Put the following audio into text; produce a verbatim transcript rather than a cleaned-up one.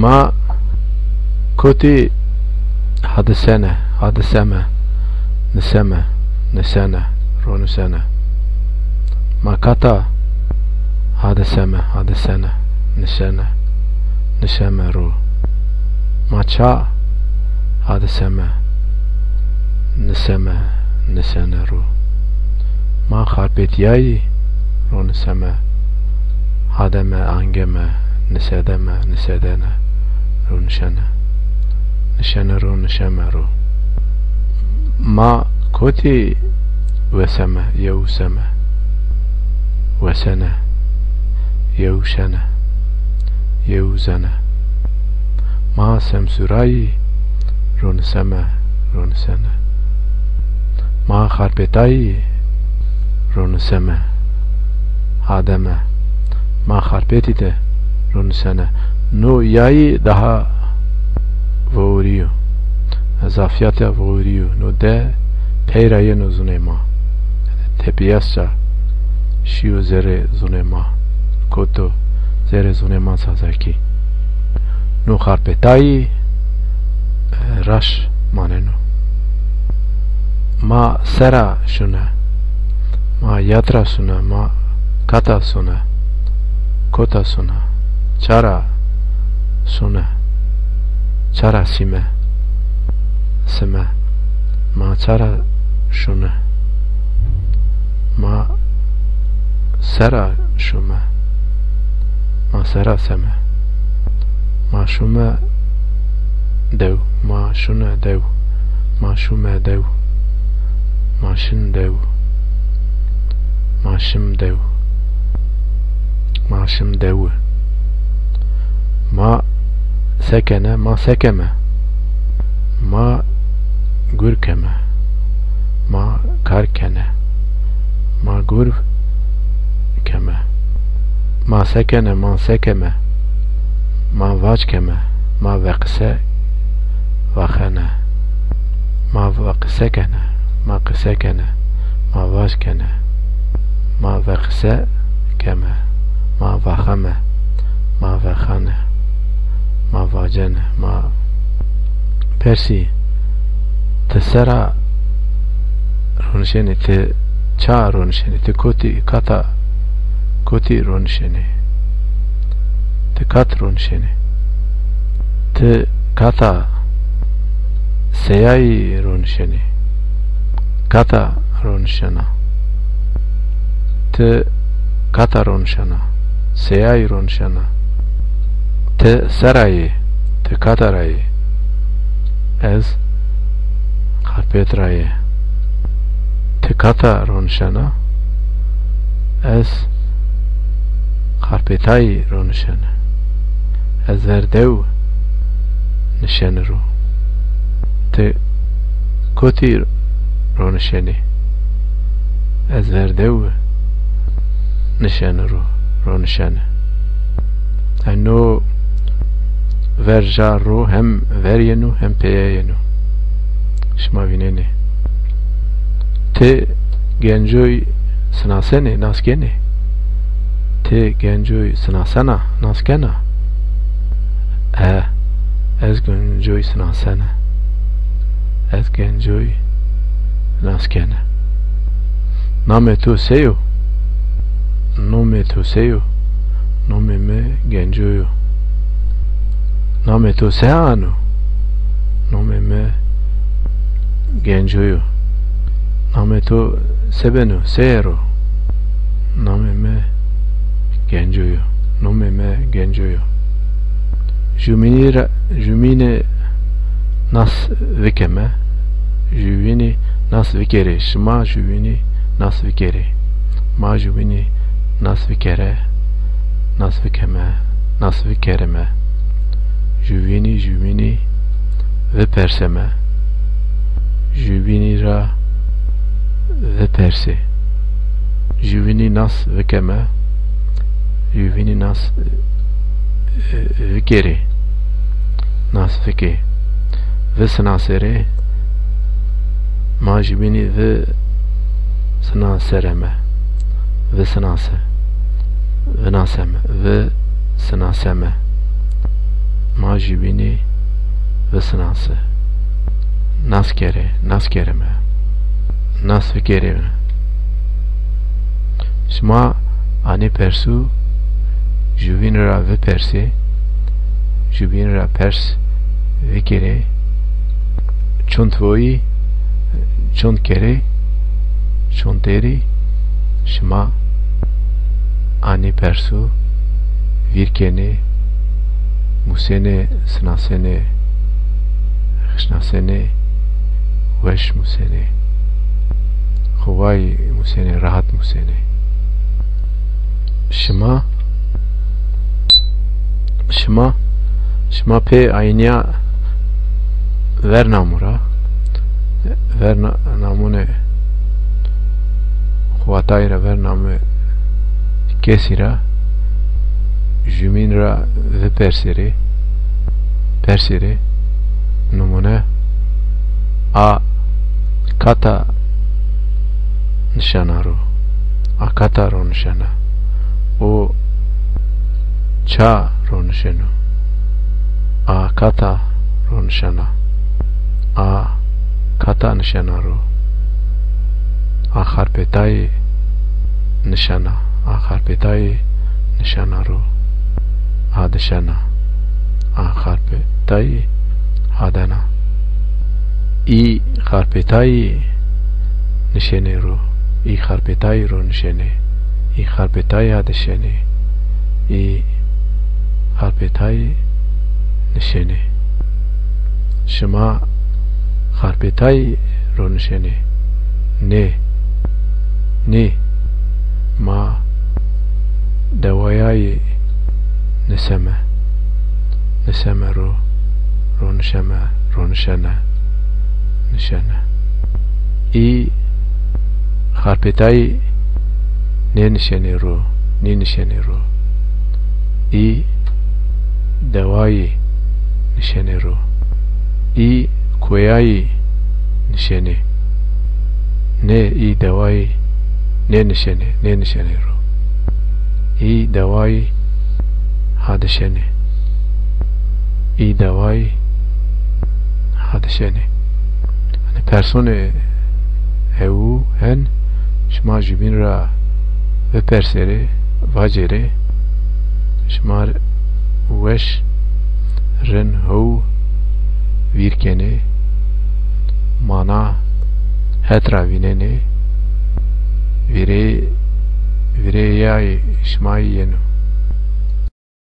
Ma kotî hadisene, hadiseme, niseme, nisene, ronusene. Ma kata hadiseme, hadisene, nisene, niseme ro. Ma ça hadiseme, niseme, nisene ro. Ma xarpêtîyayî, ronuseme, hademe, angeme, nisedeme, nisedene, ronişene. Nişene ro, nişeme ro. Ma kotî weseme, yewseme, wesene, yewşene, yewzene. Ma semsûrayî, ronuseme, ronusene. Ma xarpêtayî, ronuseme, hademe. Ma xarpêtî de, ronusene. No yayî daha vorî yo. Zafîyatê vorî yo. No de pey ra yeno zunê ma. Tepîyesca şîyo zerê zunê ma. Koto zerê zunê ma zazakî. No xarpêtayî, e, raş maneno. Ma sera şune, ma yatra sune, ma kata sune, kota sune, çara sune, çara sîme, sime, ma çara şune, ma sera şume, ma sera seme, ma şume dew, ma şune dew, ma şume dew, ma şin dew, ma şim dew, ma şim dewi. Ma sekene, ma sekeme. Ma gur keme. Ma kar kene. Ma gur keme. Ma sekene, ma sekeme. Ma vac keme. Ma veqise vaxene. Ma veqise kene. Ma qise kene. Ma vac kene. Ma veqise keme. Ma vaxeme. Ma vexane. Ma vacene. Ma persî. Ti sera ronişenî, ti ça ronişenî, ti kotî, kata, kotî ronişenî? Ti kat ronişenî? Ti kata seyayî ronişenî? Kata ronişena? Ti kata ronişena? Seyayî ronişena? Ti sera yê? Ti kata ra yê? Ez xarpêt ra yê. Ti kata ronişena? Ez xarpêtayî ronişene. Ez ver dew nişenî ro. Ti kotî ronişenî? Ez ver dew nişenî ro, ronişene. Eno ver ja ro hem ver yeno hem peye yeno. Şima vînenê. Ti gencoy sinasenê, nas kenê? Ti gencoy sinasena, nas kena? E, ez gencoy sinasene. Ez gencoy nas kene. Namê to se yo? Nomê to se yo? Nomê mi Genco yo. Namê to se ano? Nomê mi Genco yo. Namê to se beno, se yero? Namê mi Genco yo. Nomê mi Genco yo. Jumînî ra, jumînî nas vikeme. Juvînî nas vikerê. Şima juvînî nas vikerê. Ma juvînî nas vikere. Nas vikeme. Nas vikerime. Juvînî, juvînî viperseme. Juvînî ra vipersê. Juvînî nas vikeme. Juvînî nas, e, vikerê. Nas vikê. Visinaserê. Ma jubînî visinasereme. Visinase. Vinaseme. Visinaseme. Ma Jubînî visinasi. Nas kerê, nas kerime. Nas vikerime. Şima anî persû jubînî ra vipersê, jubînî ra pers vikerê. Çund voyî, çund kerê, çund derî, şima anî persû vîr kenê, musenê, sinasenê, xişnasenê, weş musenê. Xo way musenê, rahat musenê. Şima, şima, şima pê aynîya vernamu ra, verna-, namune xo vatayî ra, vernamê kesî ra, jumîn ra viperserê, perserê, numune, a kata nişena ro, a kata ro nişena, o ça ro nişeno, a kata ro nişena, a kata nişena ro, a xarpêtayî nişena, a xarpêtayî nişena ro, a dişena, a xarpêtayî hadena. Î xarpêtayî nişenê ro, î xarpêtayî ro nişenê, î xarpêtayî hadişenê, î xarpêtayî nişenê. Şima xarpêtayî ro nişenê. Nê. Nê. Ma dewayayî niseme. Niseme ro. Ro nişeme. Ro nişene. Nişene. Î xarpêtayî nênişenê ro. Nênişenê ro. Î dewayî nişenê ro. Î koyayî nişenê. Nê, î dewayî nênişenê, nênişenê ro. Î dewayî hadişenê. Î dewayî hadişenê. Yanî personê hewu hen, şima jubîn ra viperserê, vacerê, şima weş, rind, how vîr kenê, mana het ra vînenê, vîrê-, vîrêyayê şima yeno.